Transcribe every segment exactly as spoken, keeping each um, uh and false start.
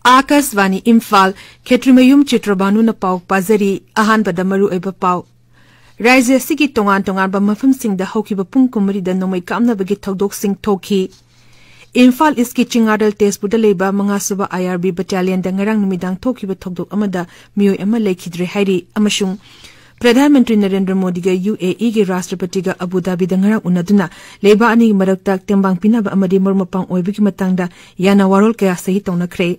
ꯑꯥꯀꯥꯁꯕꯥꯅꯤ ꯏꯝꯐꯥꯜ, ꯈꯦꯇ꯭ꯔꯤꯃꯌꯨꯝ ꯆꯤꯇ꯭ꯔꯕꯥꯅꯨꯅ ꯄꯥꯎ ꯄꯥꯖꯔꯤ꯫ ꯑꯍꯥꯟꯕꯗ ꯃꯔꯨꯑꯣꯏꯕ ꯄꯥꯎ꯫ ꯔꯥꯖ꯭ꯌ ꯑꯁꯤꯒꯤ ꯇꯣꯉꯥꯟ ꯇꯣꯉꯥꯟꯕ ꯃꯐꯝꯁꯤꯡꯗ ꯍꯧꯈꯤꯕ ꯄꯨꯡ ꯀꯨꯟꯃꯔꯤꯗ ꯅꯣꯡꯃꯩ ꯀꯥꯞꯅꯕꯒꯤ ꯊꯧꯗꯣꯛꯁꯤꯡ ꯊꯣꯛꯈꯤ꯫ ꯏꯝꯐꯥꯜ ꯏꯁꯀꯤ ꯆꯤꯡꯉꯥꯔꯦꯜ ꯇꯦꯖꯄꯨꯔꯗ ꯂꯩꯕ ꯃꯉꯥꯁꯨꯕ IRB ꯕꯠꯇꯥꯂꯤꯌꯟꯗ ꯉꯔꯥꯡ ꯅꯨꯃꯤꯗꯥꯡ ꯊꯣꯛꯈꯤꯕ ꯊꯧꯗꯣꯛ ꯑꯃꯗ ꯃꯤꯑꯣꯏ ꯑꯃ ꯂꯩꯈꯤꯗ꯭ꯔꯦ ꯍꯥꯏꯔꯤ꯫ ꯑꯃꯁꯨꯡ ꯄ꯭ꯔꯙꯥꯟ ꯃꯟꯇ꯭ꯔꯤ ꯅꯔꯦꯟꯗ꯭ꯔ ꯃꯣꯗꯤꯒ UAEꯒꯤ ꯔꯥꯁꯇ꯭ꯔꯄꯇꯤꯒ ꯑꯕꯨ ꯙꯥꯕꯤꯗ ꯉꯔꯥꯡ ꯎꯅꯗꯨꯅ ꯂꯩꯕꯥꯛ ꯑꯅꯤꯒꯤ ꯃꯔꯛꯇ ꯇꯦꯡꯕꯥꯡ ꯄꯤꯅꯕ ꯑꯃꯗꯤ ꯃꯔꯨꯞ ꯃꯄꯥꯡ ꯑꯣꯏꯕꯒꯤ ꯃꯇꯥꯡꯗ ꯌꯥꯅ ꯋꯥꯔꯣꯜ ꯀꯌꯥ ꯁꯍꯤ ꯇꯧꯅꯈ꯭ꯔꯦ꯫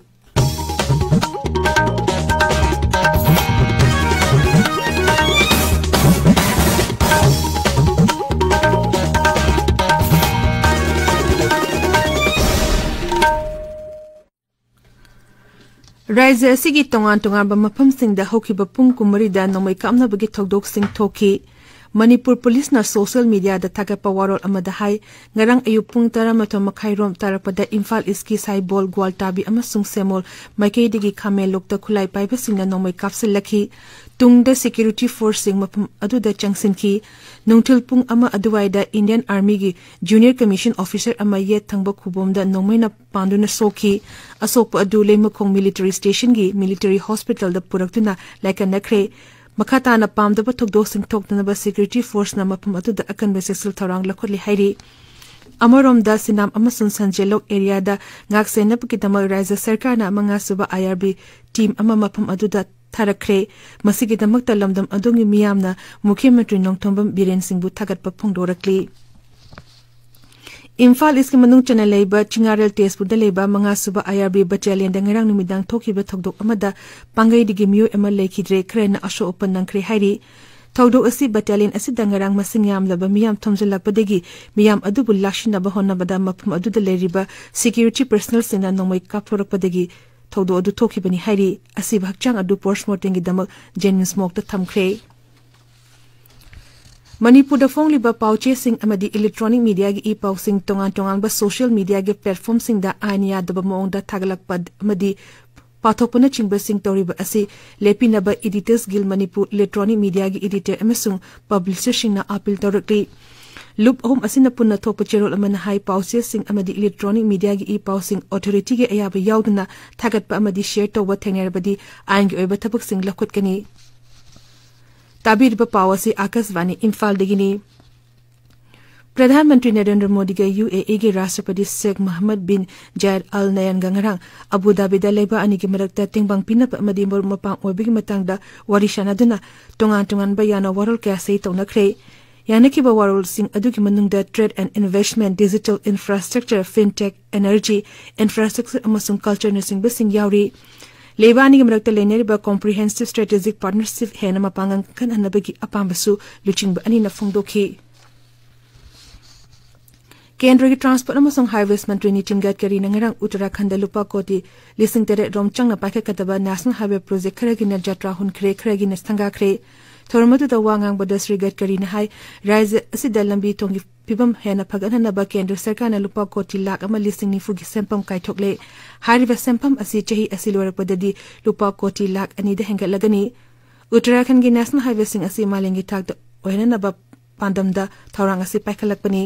ꯔꯥꯖ꯭ꯌ ꯑꯁꯤꯒꯤ ꯇꯣꯉꯥꯟ ꯇꯣꯉꯥꯟꯕ ꯃꯐꯝꯁꯤꯡꯗ ꯍꯧꯈꯤꯕ ꯄꯨꯡ ꯀꯨꯟꯃꯔꯤꯗ ꯅꯣꯡꯃꯩ ꯀꯥꯞꯅꯕꯒꯤ ꯊꯧꯗꯣꯛꯁꯤꯡ ꯊꯣꯛꯈꯤ꯫ ꯃꯅꯤꯄꯨꯔ ꯄꯨꯂꯤꯁꯅ ꯁꯣꯁꯤꯌꯦꯜ ꯃꯤꯗꯤꯌꯥꯗ ꯊꯥꯒꯠꯄ ꯋꯥꯔꯣꯜ ꯑꯃꯗ ꯍꯥꯏ, ꯉꯔꯥꯡ ꯑꯌꯨꯛ ꯄꯨꯡ ꯇꯔꯥꯃꯥꯊꯣꯏ ꯃꯈꯥꯏ ꯔꯣꯝ ꯇꯥꯔꯛꯄꯗ ꯏꯝꯐꯥꯜ ꯏꯁꯀꯤ ꯁꯥꯏꯕꯣꯜ, ꯒ꯭ꯋꯥꯜꯇꯥꯕꯤ ꯑꯃꯁꯨꯡ ꯁꯦꯃꯣꯜ ꯃꯥꯏꯀꯩꯗꯒꯤ ꯈꯥꯃꯦꯟꯂꯣꯛꯇ ꯈꯨꯠꯂꯥꯏ ꯄꯥꯏꯕꯁꯤꯡꯅ ꯅꯣꯡꯃꯩ ꯀꯥꯞꯁꯤꯜꯂꯛꯈꯤ꯫ ꯇꯨꯡꯗ ꯁꯦꯀ꯭ꯌꯨꯔꯤꯇꯤ ꯐꯣꯔꯁꯁꯤꯡ ꯃꯐꯝ ꯑꯗꯨꯗ ꯆꯪꯁꯤꯟꯈꯤ꯫ ꯅꯨꯡꯊꯤꯜ ꯄꯨꯡ ꯑꯃ ꯑꯗꯨꯋꯥꯏꯗ ꯏꯟꯗꯤꯌꯟ ꯑꯥꯔꯃꯤꯒꯤ ꯖꯨꯅꯤꯌꯔ ꯀꯃꯤꯁꯟ ꯑꯣꯐꯤꯁꯔ ꯑꯃ ꯌꯦꯠ ꯊꯪꯕ ꯈꯨꯕꯣꯝꯗ ꯅꯣꯡꯃꯩꯅ ꯄꯥꯟꯗꯨꯅ ꯁꯣꯛꯈꯤ꯫ ꯑꯁꯣꯛꯄ ꯑꯗꯨ ꯂꯩꯃꯈꯣꯡ ꯃꯤꯂꯤꯇꯔꯤ ꯁ꯭ꯇꯦꯁꯟꯒꯤ ꯃꯤꯂꯤꯇꯔꯤ ꯍꯣꯁꯄꯤꯇꯥꯜꯗ ꯄꯨꯔꯛꯇꯨꯅ ꯂꯥꯏꯀꯠꯅꯈ꯭ꯔꯦ꯫ ꯃꯈꯥ ꯇꯥꯅ ꯄꯥꯝꯗꯕ ꯊꯧꯗꯣꯛꯁꯤꯡ ꯊꯣꯛꯇꯅꯕ ꯁꯦꯀ꯭ꯌꯨꯔꯤꯇꯤ ꯐꯣꯔꯁꯅ ꯃꯐꯝ ꯑꯗꯨꯗ ꯑꯀꯟꯕ ꯆꯦꯛꯁꯤꯜ ꯊꯧꯔꯥꯡ ꯂꯧꯈꯠꯂꯤ ꯍꯥꯏꯔꯤ꯫ ꯑꯃꯔꯣꯝꯗ, ꯁꯤꯅꯥꯝ ꯑꯃꯁꯨꯡ ꯁꯟꯖꯦꯂꯣꯛ ꯑꯦꯔꯤꯌꯥꯗ ꯉꯥꯛ ꯁꯦꯟꯅꯕꯒꯤꯗꯃꯛ ꯔꯥꯖ꯭ꯌ ꯁꯔꯀꯥꯔꯅ ꯃꯉꯥꯁꯨꯕ IRB ꯇꯤꯝ ꯑꯃ ꯃꯐꯝ ꯑꯗꯨꯗ ꯊꯥꯔꯛꯈ꯭ꯔꯦ꯫ ꯃꯁꯤꯒꯤꯗꯃꯛꯇ ꯂꯝꯗꯝ ꯑꯗꯨꯒꯤ ꯃꯤꯌꯥꯝꯅ ꯃꯨꯈ꯭ꯌ ꯃꯟꯇ꯭ꯔꯤ ꯅꯣꯡꯊꯣꯝꯕꯝ ꯕꯤꯔꯦꯟ ꯁꯤꯡꯕꯨ ꯊꯥꯒꯠꯄ ꯐꯣꯡꯗꯣꯔꯛꯂꯤ꯫ ꯏꯝꯐꯥꯜ ꯏꯁꯀꯤ ꯃꯅꯨꯡ ꯆꯟꯅ ꯂꯩꯕ ꯆꯤꯡꯉꯥꯔꯦꯜ ꯇꯦꯖꯄꯨꯔꯗ ꯂꯩꯕ ꯃꯉꯥꯁꯨꯕ IRB ꯕꯠꯇꯥꯂꯤꯌꯟꯗ ꯉꯔꯥꯡ ꯅꯨꯃꯤꯗꯥꯡ ꯊꯣꯛꯈꯤꯕ ꯊꯧꯗꯣꯛ ꯑꯃꯗ ꯄꯥꯡꯒꯩꯗꯒꯤ ꯃꯤꯑꯣꯏ ꯑꯃ ꯂꯩꯈꯤꯗ꯭ꯔꯦ, ꯈꯔꯅ ꯑꯁꯣꯛ ꯑꯄꯟ ꯅꯪꯈ꯭ꯔꯦ ꯍꯥꯏꯔꯤ꯫ ꯊꯧꯗꯣꯛ ꯑꯁꯤ ꯕꯠꯇꯥꯂꯤꯌꯟ ꯑꯁꯤꯗ ꯉꯔꯥꯡ ꯃꯁꯤꯡ ꯌꯥꯝꯂꯕ ꯃꯤꯌꯥꯝ ꯊꯣꯝꯖꯤꯜꯂꯛꯄꯗꯒꯤ ꯃꯤꯌꯥꯝ ꯑꯗꯨꯕꯨ ꯂꯥꯛꯁꯤꯟꯅꯕ ꯍꯣꯠꯅꯕꯗ ꯃꯐꯝ ꯑꯗꯨꯗ ꯂꯩꯔꯤꯕ ꯁꯦꯀ꯭ꯌꯨꯔꯤꯇꯤ ꯄꯔꯁꯅꯦꯜꯁꯤꯡꯅ ꯅꯣꯡꯃꯩ ꯀꯥꯞꯊꯣꯔꯛꯄꯗꯒꯤ ꯊꯧꯗꯣꯛ ꯑꯗꯨ ꯊꯣꯛꯈꯤꯕꯅꯤ ꯍꯥꯏꯔꯤ꯫ ꯑꯁꯤꯕ ꯍꯛꯆꯥꯡ ꯑꯗꯨ ꯄꯣꯁꯠꯃꯣꯔꯇꯦꯝꯒꯤꯗꯃꯛ ꯖꯦꯅꯤꯝꯁ ꯃꯣꯔꯒꯇ ꯊꯝꯈ꯭ꯔꯦ꯫ ꯃꯅꯤꯄꯨꯔꯗ ꯐꯣꯡꯂꯤꯕ ꯄꯥꯎꯆꯦꯁꯤꯡ ꯑꯃꯗꯤ ꯏꯂꯦꯛꯇ꯭ꯔꯣꯅꯤꯛ ꯃꯤꯗꯤꯌꯥꯒꯤ ꯏ ꯄꯥꯎꯁꯤꯡ ꯇꯣꯉꯥꯟ ꯇꯣꯉꯥꯟꯕ ꯁꯣꯁꯤꯌꯦꯜ ꯃꯤꯗꯤꯌꯥꯒꯤ ꯄ꯭ꯂꯦꯠꯐꯣꯔꯝꯁꯤꯡꯗ ꯑꯥꯏꯟ ꯌꯥꯗꯕ ꯃꯑꯣꯡꯗ ꯊꯥꯒꯠꯂꯛꯄ ꯑꯃꯗꯤ ꯄꯥꯊꯣꯛꯄꯅꯆꯤꯡꯕꯁꯤꯡ ꯇꯧꯔꯤꯕ ꯑꯁꯤ ꯂꯦꯞꯄꯤꯅꯕ ꯏꯗꯤꯇꯔꯁ ꯒꯤꯜ ꯃꯅꯤꯄꯨꯔ ꯏꯂꯦꯛꯇ꯭ꯔꯣꯅꯤꯛ ꯃꯤꯗꯤꯌꯥꯒꯤ ꯏꯗꯤꯇꯔ ꯑꯃꯁꯨꯡ ꯄꯕ꯭ꯂꯤꯁꯔꯁꯤꯡꯅ ꯑꯥꯄꯤꯜ ꯇꯧꯔꯛꯂꯤ꯫ ꯂꯨꯞ ꯑꯍꯨꯝ ꯑꯁꯤꯅ ꯄꯨꯟꯅ ꯊꯣꯛꯄ ꯆꯦꯔꯣꯜ ꯑꯃꯅ ꯍꯥꯏ, ꯄꯥꯎꯆꯦꯁꯤꯡ ꯑꯃꯗꯤ electronic media ꯒꯤ ꯏ ꯄꯥꯎꯁꯤꯡ authority ꯒꯤ ꯑꯌꯥꯕ ꯌꯥꯎꯗꯅ ꯊꯥꯒꯠꯄ ꯑꯃꯗꯤ share ꯇꯧꯕ ꯊꯦꯡꯅꯔꯕꯗꯤ ꯑꯥꯏꯟꯒꯤ ꯑꯣꯏꯕ ꯊꯕꯛꯁꯤꯡ ꯂꯧꯈꯠꯀꯅꯤ꯫ ꯇꯥꯕꯤꯔꯤꯕ ꯄꯥꯎ ꯑꯁꯤ ꯑꯥꯀꯥꯁꯕꯥꯅꯤ ꯏꯝꯐꯥꯜꯗꯒꯤꯅꯤ꯫ ꯄ꯭ꯔꯙꯥꯟ ꯃꯟꯇ꯭ꯔꯤ ꯅꯔꯦꯟꯗ꯭ꯔ ꯃꯣꯗꯤꯒ UAE ꯒꯤ ꯔꯥꯁꯇ꯭ꯔꯄꯇꯤ ꯁꯦꯈ ꯃꯍꯃꯗ ꯕꯤꯟ ꯖꯥꯌꯦꯗ ꯑꯜ ꯅꯌꯥꯟꯒ ꯉꯔꯥꯡ ꯑꯕꯨ ꯙꯥꯕꯤꯗ ꯂꯩꯕꯥꯛ ꯑꯅꯤꯒꯤ ꯃꯔꯛꯇ ꯇꯦꯡꯕꯥꯡ ꯄꯤꯅꯕ ꯑꯃꯗꯤ ꯃꯔꯨꯞ ꯃꯄꯥꯡ ꯑꯣꯏꯕꯒꯤ ꯃꯇꯥꯡꯗ ꯋꯥꯔꯤ ꯁꯥꯟꯅꯗꯨꯅ ꯇꯣꯉꯥꯟ ꯇꯣꯉꯥꯟꯕ ꯌꯥꯅ ꯋꯥꯔꯣꯜ ꯀꯌꯥ ꯁꯍꯤ ꯇꯧꯅꯈ꯭ꯔꯦ꯫ ꯌꯥꯅꯈꯤꯕ ꯋꯥꯔꯣꯜꯁꯤꯡ ꯑꯗꯨꯒꯤ ꯃꯅꯨꯡꯗ trade and investment, digital infrastructure, fintech, energy, infrastructure ꯑꯃꯁꯨꯡ culture ꯅꯆꯤꯡꯕꯁꯤꯡ ꯌꯥꯎꯔꯤ꯫ ꯂꯩꯕꯥꯛ ꯑꯅꯤꯒꯤ ꯃꯔꯛꯇ ꯂꯩꯅꯔꯤꯕ comprehensive strategic partnership ꯍꯦꯟꯅ ꯃꯄꯥꯡꯒꯜ ꯀꯟꯍꯟꯅꯕꯒꯤ ꯑꯄꯥꯝꯕꯁꯨ ꯂꯨꯆꯤꯡꯕ ꯑꯅꯤꯅ ꯐꯣꯡꯗꯣꯛꯈꯤ꯫ ꯀꯦꯟꯗ꯭ꯔꯒꯤ ꯇ꯭ꯔꯥꯟꯁꯄꯣꯔꯠ ꯑꯃꯁꯨꯡ ꯍꯥꯏꯋꯦꯁ ꯃꯟꯇ꯭ꯔꯤ ꯅꯤꯇꯤꯟ ꯒꯗꯀꯔꯤꯅ ꯉꯔꯥꯡ ꯎꯠꯇꯔꯥꯈꯟꯗ ꯂꯨꯄꯥ ꯀꯣꯇꯤ ꯂꯤꯁꯤꯡ ꯇꯔꯦꯠ ꯔꯣꯝ ꯆꯪꯅ ꯄꯥꯏꯈꯠꯀꯗꯕ ꯅꯦꯁꯅꯦꯜ ꯍꯥꯏꯋꯦ ꯄ꯭ꯔꯣꯖꯦꯛ ꯈꯔꯒꯤꯅ ꯖꯇ꯭ꯔꯥ ꯍꯨꯟꯈ꯭ꯔꯦ, ꯈꯔꯒꯤꯅ ꯁꯪꯒꯥꯈ꯭ꯔꯦ꯫ ꯊꯧꯔꯝ ꯑꯗꯨꯗ ꯋꯥ ꯉꯥꯡꯕꯗ ꯁ꯭ꯔꯤ ꯒꯗꯀꯔꯤꯅ ꯍꯥꯏ, ꯔꯥꯖ꯭ꯌ ꯑꯁꯤꯗ ꯂꯝꯕꯤ ꯊꯣꯡꯒꯤ ꯐꯤꯕꯝ ꯍꯦꯟꯅ ꯐꯒꯠꯍꯟꯅꯕ ꯀꯦꯟꯗ꯭ꯔ ꯁꯔꯀꯥꯔꯅ ꯂꯨꯄꯥ ꯀꯣꯇꯤ ꯂꯥꯈ ꯑꯃ ꯂꯤꯁꯤꯡ ꯅꯤꯐꯨꯒꯤ ꯁꯦꯟꯐꯝ ꯀꯥꯏꯊꯣꯛꯂꯦ꯫ ꯍꯥꯏꯔꯤꯕ ꯁꯦꯟꯐꯝ ꯑꯁꯤ ꯆꯍꯤ ꯑꯁꯤ ꯂꯣꯏꯔꯛꯄꯗꯗꯤ ꯂꯨꯄꯥ ꯀꯣꯇꯤ ꯂꯥꯈ ꯑꯅꯤꯗ ꯍꯦꯟꯒꯠꯂꯒꯅꯤ꯫ ꯎꯠꯇꯔꯥꯈꯟꯗꯒꯤ ꯅꯦꯁꯅꯦꯜ ꯍꯥꯏꯋꯦꯁꯤꯡ ꯑꯁꯤ ꯃꯥꯂꯦꯝꯒꯤ ꯊꯥꯛꯇ ꯑꯣꯏꯍꯟꯅꯕ ꯄꯥꯟꯗꯝꯗ ꯊꯧꯔꯥꯡ ꯑꯁꯤ ꯄꯥꯏꯈꯠꯂꯛꯄꯅꯤ꯫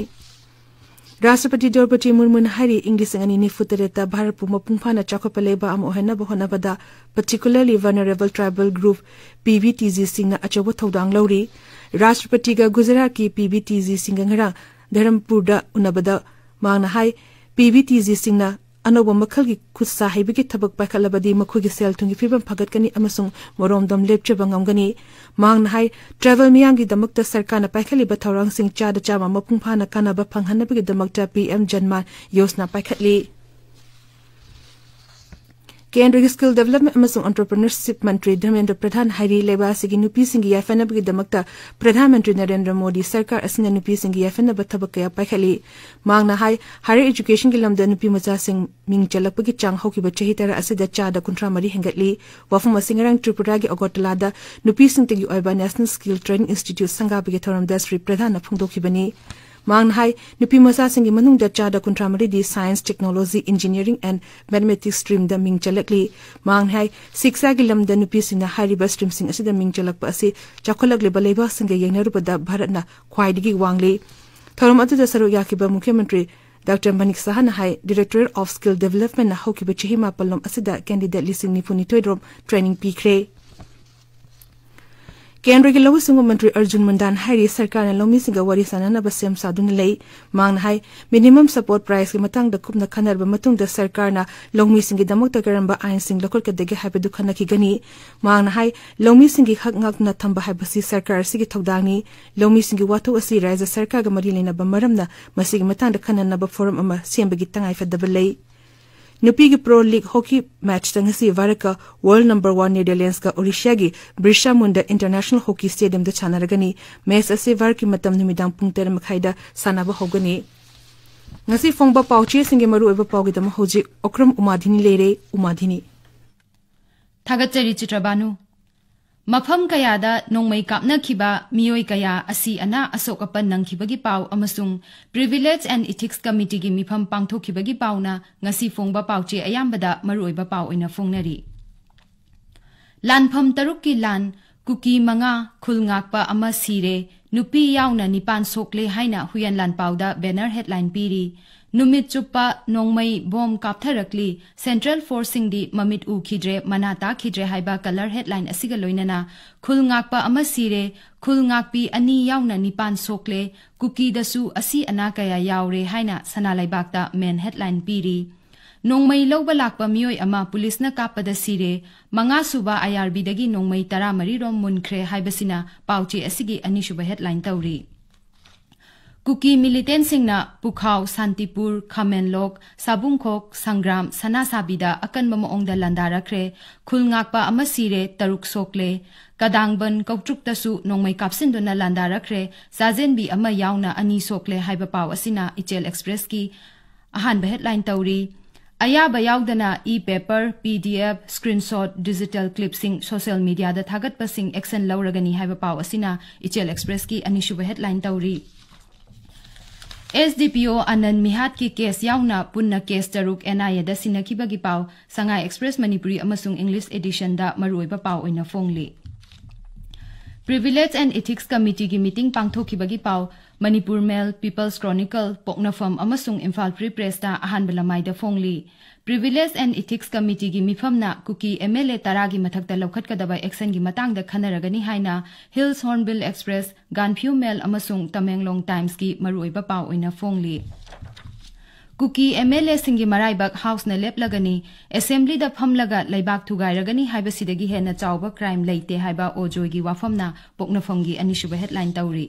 ꯔꯥꯁꯇ꯭ꯔꯄꯇꯤ ꯗ꯭ꯔꯧꯄꯗꯤ ꯃꯨꯔꯃꯨꯅ ꯍꯥꯏꯔꯤ, ꯏꯪ ꯂꯤꯁꯤꯡ ꯑꯅꯤ ꯅꯤꯐꯨ ꯇꯔꯦꯠꯇ ꯚꯥꯔꯠꯄꯨ ꯃꯄꯨꯡ ꯐꯥꯅ ꯆꯥꯎꯈꯠꯄ ꯂꯩꯕꯥꯛ ꯑꯃ ꯑꯣꯏꯍꯟꯅꯕ ꯍꯣꯠꯅꯕꯗ, particularly vulnerable tribal group, PVTG ꯁꯤꯡꯅ ꯑꯆꯧꯕ ꯊꯧꯗꯥꯡ ꯂꯧꯔꯤ꯫ ꯔꯥꯁꯇ꯭ꯔꯄꯇꯤꯒ ꯒꯨꯖꯔꯥꯠꯀꯤ PVTG ꯁꯤꯡꯒ ꯉꯔꯥꯡ ꯙꯔꯝꯄꯨꯔꯗ ꯎꯅꯕꯗ ꯃꯍꯥꯛꯅ ꯍꯥꯏ, PVTG ꯁꯤꯡꯅ ꯑꯅꯧꯕ ꯃꯈꯜꯒꯤ ꯈꯨꯠꯁꯥ ꯍꯩꯕꯒꯤ ꯊꯕꯛ ꯄꯥꯏꯈꯠꯂꯕꯗꯤ ꯃꯈꯣꯏꯒꯤ ꯁꯦꯜ ꯊꯨꯝꯒꯤ ꯐꯤꯕꯝ ꯐꯒꯠꯀꯅꯤ ꯑꯃꯁꯨꯡ ꯃꯔꯣꯝꯗꯣꯝ ꯂꯦꯞꯆꯕ ꯉꯝꯒꯅꯤ꯫ ꯃꯍꯥꯛꯅ ꯍꯥꯏ, ꯇ꯭ꯔꯥꯏꯕꯦꯜ ꯃꯤꯌꯥꯝꯒꯤꯗꯃꯛꯇ ꯁꯔꯀꯥꯔꯅ ꯄꯥꯏꯈꯠꯂꯤꯕ ꯊꯧꯔꯥꯡꯁꯤꯡ ꯆꯥꯗ ꯆꯥꯝꯃ ꯃꯄꯨꯡ ꯐꯥꯅ ꯀꯥꯟꯅꯕ ꯐꯪꯍꯟꯅꯕꯒꯤꯗꯃꯛꯇ PM ꯖꯟꯃꯥꯟ ꯌꯣꯖꯅꯥ ꯄꯥꯏꯈꯠꯂꯤ꯫ ꯀꯦꯟꯗ꯭ꯔꯒꯤ ꯁ꯭ꯀꯤꯜ ꯗꯦꯕꯂꯞꯃꯦꯟ ꯑꯃꯁꯨꯡ ꯑꯣꯟꯇꯔꯄ꯭ꯔꯤꯅꯔꯁꯤꯞ ꯃꯟꯇ꯭ꯔꯤ ꯙꯔꯃꯦꯟꯗ꯭ꯔ ꯄ꯭ꯔꯙꯥꯟ ꯍꯥꯏꯔꯤ, ꯂꯩꯕꯥꯛ ꯑꯁꯤꯒꯤ ꯅꯨꯄꯤꯁꯤꯡꯒꯤ ꯌꯥꯏꯐꯅꯕꯒꯤꯗꯃꯛꯇ ꯄ꯭ꯔꯙꯥꯟ ꯃꯟꯇ꯭ꯔꯤ ꯅꯔꯦꯟꯗ꯭ꯔ ꯃꯣꯗꯤ ꯁꯔꯀꯥꯔ ꯑꯁꯤꯅ ꯅꯨꯄꯤꯁꯤꯡꯒꯤ ꯌꯥꯏꯐꯅꯕ ꯊꯕꯛ ꯀꯌꯥ ꯄꯥꯏꯈꯠꯂꯤ꯫ ꯃꯍꯥꯛꯅ ꯍꯥꯏ, higher education ꯒꯤ ꯂꯝꯗ ꯅꯨꯄꯤ ꯃꯆꯥꯁꯤꯡ ꯃꯤꯡ ꯆꯜꯂꯛꯄꯒꯤ ꯆꯥꯡ ꯍꯧꯈꯤꯕ ꯆꯍꯤ ꯇꯔꯥ ꯑꯁꯤꯗ ꯆꯥꯗ ꯀꯨꯟꯊ꯭ꯔꯥ ꯃꯔꯤ ꯍꯦꯟꯒꯠꯂꯤ꯫ ꯋꯥꯐꯝ ꯑꯁꯤ ꯉꯔꯥꯡ ꯇ꯭ꯔꯤꯄꯨꯔꯥꯒꯤ ꯑꯒꯔꯇꯂꯥꯗ ꯅꯨꯄꯤꯁꯤꯡꯇꯒꯤ ꯑꯣꯏꯕ National Skill Training Institute ꯁꯪꯒꯥꯕꯒꯤ ꯊꯧꯔꯝꯗ ꯁ꯭ꯔꯤ ꯄ꯭ꯔꯙꯥꯟꯅ ꯐꯣꯡꯗꯣꯛꯈꯤꯕꯅꯤ꯫ ꯃꯍꯥꯛꯅ ꯍꯥꯏ, ꯅꯨꯄꯤ ꯃꯆꯥꯁꯤꯡꯒꯤ ꯃꯅꯨꯡꯗ ꯆꯥꯗ ꯀꯨꯟꯊ꯭ꯔꯥ ꯃꯔꯤꯗꯤ science, technology, engineering and mathematics stream ꯗ ꯃꯤꯡ ꯆꯜꯂꯛꯂꯤ꯫ ꯃꯍꯥꯛꯅ ꯍꯥꯏ, ꯁꯤꯛꯁꯥꯒꯤ ꯂꯝꯗ ꯅꯨꯄꯤꯁꯤꯡꯅ ꯍꯥꯏꯔꯤꯕ stream ꯁꯤꯡ ꯑꯁꯤꯗ ꯃꯤꯡ ꯆꯜꯂꯛꯄ ꯑꯁꯤ ꯆꯥꯎꯈꯠꯂꯛꯂꯤꯕ ꯂꯩꯕꯥꯛꯁꯤꯡꯒ ꯌꯦꯡꯅꯔꯨꯕꯗ ꯚꯥꯔꯠꯅ ꯈ꯭ꯋꯥꯏꯗꯒꯤ ꯋꯥꯡꯂꯤ꯫ ꯊꯧꯔꯝ ꯑꯗꯨꯗ ꯁꯔꯨꯛ ꯌꯥꯈꯤꯕ ꯃꯨꯈ꯭ꯌ ꯃꯟꯇ꯭ꯔꯤ ꯗꯥꯛꯇꯔ ꯃꯅꯤꯛ ꯁꯍꯥꯅ ꯍꯥꯏ, Directorate of Skill Developmentꯅ ꯍꯧꯈꯤꯕ ꯆꯍꯤ ꯃꯥꯄꯜꯂꯣꯝ ꯑꯁꯤꯗ candidate ꯂꯤꯁꯤꯡ ꯅꯤꯐꯨ ꯅꯤꯊꯣꯏ ꯔꯣꯝ training ꯄꯤꯈ꯭ꯔꯦ꯫ ꯀꯦꯟꯗ꯭ꯔꯒꯤ ꯂꯧꯎ ꯁꯤꯡꯎ ꯃꯟꯇ꯭ꯔꯤ ꯑꯔꯖꯨꯟ ꯃꯨꯟꯗꯥꯅ ꯍꯥꯏꯔꯤ, ꯁꯔꯀꯥꯔꯅ ꯂꯧꯃꯤꯁꯤꯡꯒ ꯋꯥꯔꯤ ꯁꯥꯅꯅꯕ ꯁꯦꯝ ꯁꯥꯗꯨꯅ ꯂꯩ꯫ ꯃꯍꯥꯛꯅ ꯍꯥꯏ, minimum support priceꯀꯤ ꯃꯇꯥꯡꯗ ꯀꯨꯞꯅ ꯈꯟꯅꯔꯕ ꯃꯇꯨꯡꯗ ꯁꯔꯀꯥꯔꯅ ꯂꯧꯃꯤꯁꯤꯡꯒꯤꯗꯃꯛꯇ ꯀꯔꯝꯕ ꯑꯥꯏꯟꯁꯤꯡ ꯂꯧꯈꯠꯀꯗꯒꯦ ꯍꯥꯏꯕꯗꯨ ꯈꯟꯅꯈꯤꯒꯅꯤ꯫ ꯃꯍꯥꯛꯅ ꯍꯥꯏ, ꯂꯧꯃꯤꯁꯤꯡꯒꯤ ꯍꯛ ꯉꯥꯛꯇꯨꯅ ꯊꯝꯕ ꯍꯥꯏꯕꯁꯤ ꯁꯔꯀꯥꯔ ꯑꯁꯤꯒꯤ ꯊꯧꯗꯥꯡꯅꯤ꯫ ꯂꯧꯃꯤꯁꯤꯡꯒꯤ ꯋꯥꯊꯣꯛ ꯑꯁꯤ ꯔꯥꯖ꯭ꯌ ꯁꯔꯀꯥꯔꯒ ꯃꯔꯤ ꯂꯩꯅꯕ ꯃꯔꯝꯅ ꯃꯁꯤꯒꯤ ꯃꯇꯥꯡꯗ ꯈꯟꯅꯅꯕ forum ꯑꯃ ꯁꯦꯝꯕꯒꯤ ꯇꯉꯥꯏꯐꯗꯕ ꯂꯩ꯫ ꯅꯨꯄꯤꯒꯤ Pro League Hockey matchꯇ ꯉꯁꯤ ꯚꯥꯔꯠꯀ world number one Netherlandsꯀ ꯑꯣꯔꯤꯁꯤꯌꯥꯒꯤ ꯕꯤꯔꯁꯥ ꯃꯨꯟꯗꯥ International Hockey Stadiumꯗ ꯁꯥꯟꯅꯔꯒꯅꯤ꯫ Match ꯑꯁꯤ ꯚꯥꯔꯠꯀꯤ ꯃꯇꯝ ꯅꯨꯃꯤꯗꯥꯡ ꯄꯨꯡ ꯇꯔꯦꯠ ꯃꯈꯥꯏꯗ ꯁꯥꯟꯅꯕ ꯍꯧꯒꯅꯤ꯫ ꯉꯁꯤ ꯐꯣꯡꯕ ꯄꯥꯎꯆꯦꯁꯤꯡꯒꯤ ꯃꯔꯨꯑꯣꯏꯕ ꯄꯥꯎꯒꯤꯗꯃꯛ ꯍꯧꯖꯤꯛ ꯑꯣꯀ꯭ꯔꯝ ꯎꯃꯥꯙꯤꯅꯤ ꯂꯩꯔꯦ꯫ ꯎꯃꯥꯙꯤꯅꯤ꯫ ꯊꯥꯒꯠꯆꯔꯤ ꯆꯤꯇ꯭ꯔꯕꯥꯅꯨ꯫ ꯃꯐꯝ ꯀꯌꯥꯗ ꯅꯣꯡꯃꯩ ꯀꯥꯞꯅꯈꯤꯕ ꯃꯤꯑꯣꯏ ꯀꯌꯥ ꯑꯁꯤ ꯑꯅꯥ ꯑꯁꯣꯛ ꯑꯄꯟ ꯅꯪꯈꯤꯕꯒꯤ ꯄꯥꯎ ꯑꯃꯁꯨꯡ Privilege and Ethics Committeeꯒꯤ ꯃꯤꯐꯝ ꯄꯥꯡꯊꯣꯛꯈꯤꯕꯒꯤ ꯄꯥꯎꯅ ꯉꯁꯤ ꯐꯣꯡꯕ ꯄꯥꯎꯆꯦ ꯑꯌꯥꯝꯕꯗ ꯃꯔꯨꯑꯣꯏꯕ ꯄꯥꯎ ꯑꯣꯏꯅ ꯐꯣꯡꯅꯔꯤ꯫ ꯂꯥꯟꯐꯝ ꯇꯔꯨꯛꯀꯤ ꯂꯥꯟ, ꯀꯨꯀꯤ ꯃꯉꯥ, ꯈꯨꯜ ꯉꯥꯛꯄ ꯑꯃ ꯁꯤꯔꯦ, ꯅꯨꯄꯤ ꯌꯥꯎꯅ ꯅꯤꯄꯥꯟ ꯁꯣꯛꯂꯦ ꯍꯥꯏꯅ ꯍꯨꯏꯌꯦꯟ ꯂꯥꯟꯄꯥꯎꯗ banner headline ꯄꯤꯔꯤ꯫ ꯅꯨꯃꯤꯠ ꯆꯨꯞꯄ ꯅꯣꯡꯃꯩ ꯕꯣꯝ ꯀꯥꯞꯊꯔꯛꯂꯤ, Central Forceꯁꯤꯡꯗꯤ ꯃꯃꯤꯠ ꯎꯈꯤꯗ꯭ꯔꯦ, ꯃꯅꯥ ꯇꯥꯈꯤꯗ꯭ꯔꯦ ꯍꯥꯏꯕ colour headline ꯑꯁꯤꯒ ꯂꯣꯏꯅꯅ ꯈꯨꯜ ꯉꯥꯛꯄ ꯑꯃ ꯁꯤꯔꯦ, ꯈꯨꯜ ꯉꯥꯛꯄꯤ ꯑꯅꯤ ꯌꯥꯎꯅ ꯅꯤꯄꯥꯟ ꯁꯣꯛꯂꯦ, ꯀꯨꯀꯤꯗꯁꯨ ꯑꯁꯤ ꯑꯅꯥ ꯀꯌꯥ ꯌꯥꯎꯔꯦ ꯍꯥꯏꯅ ꯁꯅꯥ ꯂꯩꯕꯥꯛꯇ main headline ꯄꯤꯔꯤ꯫ ꯅꯣꯡꯃꯩ ꯂꯧꯕ ꯂꯥꯛꯄ ꯃꯤꯑꯣꯏ ꯑꯃ ꯄꯨꯂꯤꯁꯅ ꯀꯥꯞꯄꯗ ꯁꯤꯔꯦ, ꯃꯉꯥꯁꯨꯕ IRBꯗꯒꯤ ꯅꯣꯡꯃꯩ ꯇꯔꯥꯃꯔꯤ ꯔꯣꯝ ꯃꯨꯟꯈ꯭ꯔꯦ ꯍꯥꯏꯕꯁꯤꯅ ꯄꯥꯎꯆꯦ ꯑꯁꯤꯒꯤ ꯑꯅꯤꯁꯨꯕ headline ꯇꯧꯔꯤ꯫ ꯀꯨꯀꯤ militantꯁꯤꯡꯅ ꯄꯨꯈꯥꯎ, ꯁꯥꯟꯇꯤꯄꯨꯔ, ꯈꯥꯃꯦꯟꯂꯣꯛ, ꯁꯥꯕꯨꯡꯈꯣꯛ, ꯁꯪꯒ꯭ꯔꯥꯝ, ꯁꯅꯥꯁꯥꯕꯤꯗ ꯑꯀꯟꯕ ꯃꯑꯣꯡꯗ ꯂꯥꯟꯗꯥꯔꯛꯈ꯭ꯔꯦ꯫ ꯈꯨꯜ ꯉꯥꯛꯄ ꯑꯃ ꯁꯤꯔꯦ, ꯇꯔꯨꯛ ꯁꯣꯛꯂꯦ꯫ ꯀꯗꯥꯡꯕꯟ, ꯀꯧꯇ꯭ꯔꯨꯛꯇꯁꯨ ꯅꯣꯡꯃꯩ ꯀꯥꯞꯁꯤꯟꯗꯨꯅ ꯂꯥꯟꯗꯥꯔꯛꯈ꯭ꯔꯦ꯫ ꯆꯥꯖꯦꯟꯕꯤ ꯑꯃ ꯌꯥꯎꯅ ꯑꯅꯤ ꯁꯣꯛꯂꯦ ꯍꯥꯏꯕ ꯄꯥꯎ ꯑꯁꯤꯅ ꯏꯆꯦꯜ Expressꯀꯤ ꯑꯍꯥꯟꯕ headline ꯇꯧꯔꯤ꯫ ꯑꯌꯥꯕ ꯌꯥꯎꯗꯅ e-paper, PDF, screenshot, digital clipꯁꯤꯡ social mediaꯗ ꯊꯥꯒꯠꯄꯁꯤꯡ action ꯂꯧꯔꯒꯅꯤ ꯍꯥꯏꯕ ꯄꯥꯎ ꯑꯁꯤꯅ ꯏꯆꯦꯜ Expressꯀꯤ ꯑꯅꯤꯁꯨꯕ headline ꯇꯧꯔꯤ꯫ SDPO ꯑꯅꯟ ꯃꯤꯍꯥꯠꯀꯤ case ꯌꯥꯎꯅ ꯄꯨꯟꯅ case ꯇꯔꯨꯛ NIAꯗ ꯁꯤꯟꯅꯈꯤꯕꯒꯤ ꯄꯥꯎ ꯁꯉꯥꯏ Express ꯃꯅꯤꯄꯨꯔꯤ ꯑꯃꯁꯨꯡ English editionꯗ ꯃꯔꯨꯑꯣꯏꯕ ꯄꯥꯎ ꯑꯣꯏꯅ ꯐꯣꯡꯂꯤ꯫ Privilege and Ethics Committeeꯒꯤ meeting ꯄꯥꯡꯊꯣꯛꯈꯤꯕꯒꯤ ꯄꯥꯎ ꯃꯅꯤꯄꯨꯔ ꯃꯦꯜ, ꯄꯤꯄꯜꯁ ꯀ꯭ꯔꯣꯅꯤꯀꯜ, ꯄꯣꯛꯅꯐꯝ ꯑꯃꯁꯨꯡ ꯏꯝꯐꯥꯜ ꯐ꯭ꯔꯤ ꯄ꯭ꯔꯦꯁꯇ ꯑꯍꯥꯟꯕ ꯂꯃꯥꯏꯗ ꯐꯣꯡꯂꯤ꯫ ꯄ꯭ꯔꯤꯚꯤꯂꯦꯖ ꯑꯦꯟ ꯏꯊꯤꯛꯁ ꯀꯃꯤꯇꯤꯒꯤ ꯃꯤꯐꯝꯅ ꯀꯨꯀꯤ ꯑꯦꯝ ꯑꯦꯜ ꯑꯦ ꯇꯔꯥꯒꯤ ꯃꯊꯛꯇ ꯂꯧꯈꯠꯀꯗꯕ ꯑꯦꯛꯁꯟꯒꯤ ꯃꯇꯥꯡꯗ ꯈꯟꯅꯔꯒꯅꯤ ꯍꯥꯏꯅ Hills Hornbill Express, Ganphu Mail ꯑꯃꯁꯨꯡ ꯇꯃꯦꯡꯂꯣꯡ ꯇꯥꯏꯝꯁꯀꯤ ꯃꯔꯨꯑꯣꯏꯕ ꯄꯥꯎ ꯑꯣꯏꯅ ꯐꯣꯡꯂꯤ꯫ ꯀꯨꯀꯤ ꯑꯦꯝ ꯑꯦꯜ ꯑꯦꯁꯤꯡꯒꯤ ꯃꯔꯥꯏꯕꯛ ꯍꯥꯎꯁꯅ ꯂꯦꯞꯂꯒꯅꯤ, ꯑꯦꯁꯦꯝꯕ꯭ꯂꯤꯗ ꯐꯝꯂꯒ ꯂꯩꯕꯥꯛ ꯊꯨꯒꯥꯏꯔꯒꯅꯤ ꯍꯥꯏꯕꯁꯤꯗꯒꯤ ꯍꯦꯟꯅ ꯆꯥꯎꯕ ꯀ꯭ꯔꯥꯏꯝ ꯂꯩꯇꯦ ꯍꯥꯏꯕ ꯑꯣꯖꯣꯏꯒꯤ ꯋꯥꯐꯝꯅ ꯄꯣꯛꯅꯐꯝꯒꯤ ꯑꯅꯤꯁꯨꯕ ꯍꯦꯗꯂꯥꯏꯟ ꯇꯧꯔꯤ꯫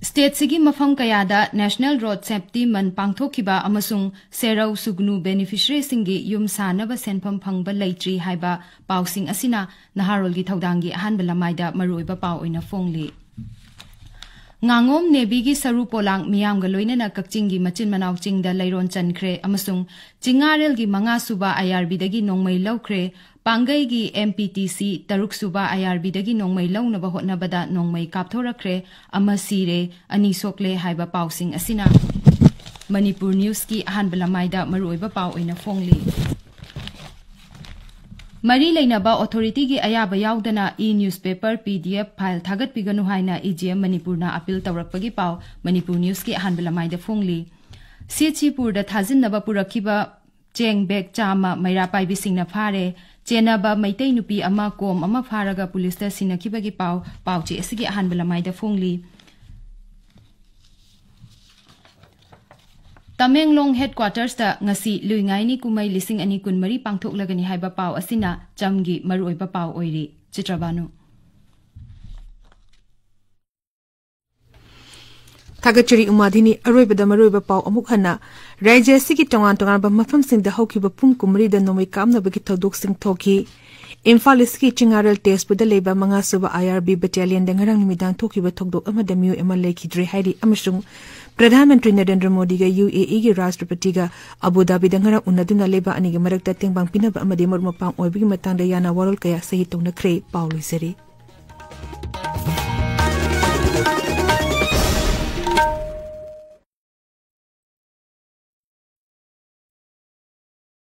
ꯁ꯭ꯇꯦꯠꯁꯤꯒꯤ ꯃꯐꯝ ꯀꯌꯥꯗ ꯅꯦꯁꯅꯦꯜ ꯔꯣꯗ ꯁꯦꯐꯇꯤ ꯃꯟ ꯄꯥꯡꯊꯣꯛꯈꯤꯕ ꯑꯃꯁꯨꯡ ꯁꯦꯔꯧ ꯁꯨꯒꯅꯨ ꯕꯦꯅꯤꯐꯤꯁꯔꯤꯁꯤꯡꯒꯤ ꯌꯨꯝ ꯁꯥꯅꯕ ꯁꯦꯟꯐꯝ ꯐꯪꯕ ꯂꯩꯇ꯭ꯔꯤ ꯍꯥꯏꯕ ꯄꯥꯎꯁꯤꯡ ꯑꯁꯤꯅ ꯅꯍꯥꯔꯣꯜꯒꯤ ꯊꯧꯗꯥꯡꯒꯤ ꯑꯍꯥꯟꯕ ꯂꯃꯥꯏꯗ ꯃꯔꯨꯑꯣꯏꯕ ꯄꯥꯎ ꯑꯣꯏꯅ ꯐꯣꯡꯂꯤ꯫ ꯉꯥꯉꯣꯝ ꯅꯦꯕꯤꯒꯤ ꯁꯔꯨ ꯄꯣꯂꯥꯡ ꯃꯤꯌꯥꯝꯒ ꯂꯣꯏꯅꯅ ꯀꯛꯆꯤꯡꯒꯤ ꯃꯆꯤꯟ ꯃꯅꯥꯎ ꯆꯤꯡꯗ ꯂꯩꯔꯣꯟ ꯆꯟꯈ꯭ꯔꯦ ꯑꯃꯁꯨꯡ ꯆꯤꯡꯉꯥꯔꯦꯜꯒꯤ ꯃꯉꯥ ꯁꯨꯕ ꯑꯥꯏ ꯑꯥꯔ ꯕꯤꯗꯒꯤ ꯅꯣꯡꯃꯩ ꯂꯧꯈ꯭ꯔꯦ꯫ ꯄꯥꯡꯒꯩꯒꯤ ꯑꯦꯝ ꯄꯤ ꯇꯤ ꯁꯤ ꯇꯔꯨꯛ ꯁꯨꯕ ꯑꯥꯏ ꯑꯥꯔ ꯕꯤꯗꯒꯤ ꯅꯣꯡꯃꯩ ꯂꯧꯅꯕ ꯍꯣꯠꯅꯕꯗ ꯅꯣꯡꯃꯩ ꯀꯥꯞꯊꯣꯔꯛꯈ꯭ꯔꯦ, ꯑꯃ ꯁꯤꯔꯦ, ꯑꯅꯤ ꯁꯣꯛꯂꯦ ꯍꯥꯏꯕ ꯄꯥꯎꯁꯤꯡ ꯑꯁꯤꯅ ꯃꯅꯤꯄꯨꯔ ꯅ꯭ꯌꯨꯁꯀꯤ ꯑꯍꯥꯟꯕ ꯂꯃꯥꯏꯗ ꯃꯔꯨꯑꯣꯏꯕ ꯄꯥꯎ ꯑꯣꯏꯅ ꯐꯣꯡꯂꯤ꯫ ꯃꯔꯤ ꯂꯩꯅꯕ ꯑꯣꯊꯣꯔꯤꯇꯤꯒꯤ ꯑꯌꯥꯕ ꯌꯥꯎꯗꯅ ꯏ ꯅ꯭ꯌꯨꯁꯄꯦꯄꯔ, ꯄꯤ ꯗꯤ ꯑꯦꯐ, ꯐꯥꯏꯜ ꯊꯥꯒꯠꯄꯤꯒꯅꯨ ꯍꯥꯏꯅ ꯏ ꯖꯤ ꯑꯦꯝ ꯃꯅꯤꯄꯨꯔꯅ ꯑꯄꯤꯜ ꯇꯧꯔꯛꯄꯒꯤ ꯄꯥꯎ ꯃꯅꯤꯄꯨꯔ ꯅ꯭ꯌꯨꯁꯀꯤ ꯑꯍꯥꯟꯕ ꯂꯃꯥꯏꯗ ꯐꯣꯡꯂꯤ꯫ ꯁꯤꯆꯤꯄꯨꯔꯗ ꯊꯥꯖꯤꯟꯅꯕ ꯄꯨꯔꯛꯈꯤꯕ ꯆꯦꯡ ꯕꯦꯒ ꯆꯥꯝꯃ ꯃꯩꯔꯥ ꯄꯥꯏꯕꯤꯁꯤꯡꯅ ꯐꯥꯔꯦ꯫ ꯆꯦꯟꯅꯕ ꯃꯩꯇꯩ ꯅꯨꯄꯤ ꯑꯃ ꯀꯣꯝ ꯑꯃ ꯐꯥꯔꯒ ꯄꯨꯂꯤꯁꯇ ꯁꯤꯟꯅꯈꯤꯕꯒꯤ ꯄꯥꯎ ꯄꯥꯎꯆꯦ ꯑꯁꯤꯒꯤ ꯑꯍꯥꯟꯕ ꯂꯃꯥꯏꯗ ꯐꯣꯡꯂꯤ꯫ ꯇꯃꯦꯡꯂꯣꯡ ꯍꯦꯗꯀ꯭ꯋꯥꯇꯔꯁꯇ ꯉꯁꯤ ꯂꯨꯏꯉꯥꯏꯅꯤ ꯀꯨꯝꯍꯩ ꯂꯤꯁꯤꯡ ꯑꯅꯤ ꯀꯨꯟꯃꯔꯤ ꯄꯥꯡꯊꯣꯛꯂꯒꯅꯤ ꯍꯥꯏꯕ ꯄꯥꯎ ꯑꯁꯤꯅ ꯆꯝꯒꯤ ꯃꯔꯨꯑꯣꯏꯕ ꯄꯥꯎ ꯑꯣꯏꯔꯤ꯫ ꯆꯤꯇ꯭ꯔꯕꯥꯅꯨ꯫ ꯊꯥꯒꯠꯆꯔꯤ ꯎꯃꯥꯙꯤꯅꯤ꯫ ꯑꯔꯣꯏꯕꯗ ꯃꯔꯨꯑꯣꯏꯕ ꯄꯥꯎ ꯑꯃꯨꯛ ꯍꯟꯅ꯫ ꯔꯥꯖ꯭ꯌ ꯑꯁꯤꯒꯤ ꯇꯣꯉꯥꯟ ꯇꯣꯉꯥꯟꯕ ꯃꯐꯝꯁꯤꯡꯗ ꯍꯧꯈꯤꯕ ꯄꯨꯡ ꯀꯨꯟꯃꯔꯤꯗ ꯅꯣꯡꯃꯩ ꯀꯥꯞꯅꯕꯒꯤ ꯊꯧꯗꯣꯛꯁꯤꯡ ꯊꯣꯛꯈꯤ꯫ ꯏꯝꯐꯥꯜ ꯏꯁꯀꯤ ꯆꯤꯡꯉꯥꯔꯦꯜ ꯇꯦꯖꯄꯨꯔꯗ ꯂꯩꯕ ꯃꯉꯥ ꯁꯨꯕ ꯑꯥꯏ ꯑꯥꯔ ꯕꯤ ꯕꯦꯇꯥꯂꯤꯌꯟꯗ ꯉꯔꯥꯡ ꯅꯨꯃꯤꯗꯥꯡ ꯊꯣꯛꯈꯤꯕ ꯊꯧꯗꯣꯛ ꯑꯃꯗ ꯃꯤꯑꯣꯏ ꯑꯃ ꯂꯩꯈꯤꯗ꯭ꯔꯦ ꯍꯥꯏꯔꯤ ꯑꯃꯁꯨꯡ ꯄ꯭ꯔꯙꯥꯟ ꯃꯟꯇ꯭ꯔꯤ ꯅꯔꯦꯟꯗ꯭ꯔ ꯃꯣꯗꯤꯒ ꯌꯨ ꯑꯦ ꯏꯒꯤ ꯔꯥꯁꯇ꯭ꯔꯄꯇꯤꯒ ꯑꯕꯨ ꯙꯥꯕꯤꯗ ꯉꯔꯥꯡ ꯎꯅꯗꯨꯅ ꯂꯩꯕꯥꯛ ꯑꯅꯤꯒꯤ ꯃꯔꯛꯇ ꯇꯦꯡꯕꯥꯡ ꯄꯤꯅꯕ ꯑꯃꯗꯤ ꯃꯔꯨꯞ ꯃꯄꯥꯡ ꯑꯣꯏꯕꯒꯤ ꯃꯇꯥꯡꯗ ꯌꯥꯅ ꯋꯥꯔꯣꯜ ꯀꯌꯥ ꯁꯍꯤ ꯇꯧꯅꯈ꯭ꯔꯦ꯫ ꯄꯥꯎ ꯂꯣꯏꯖꯔꯦ꯫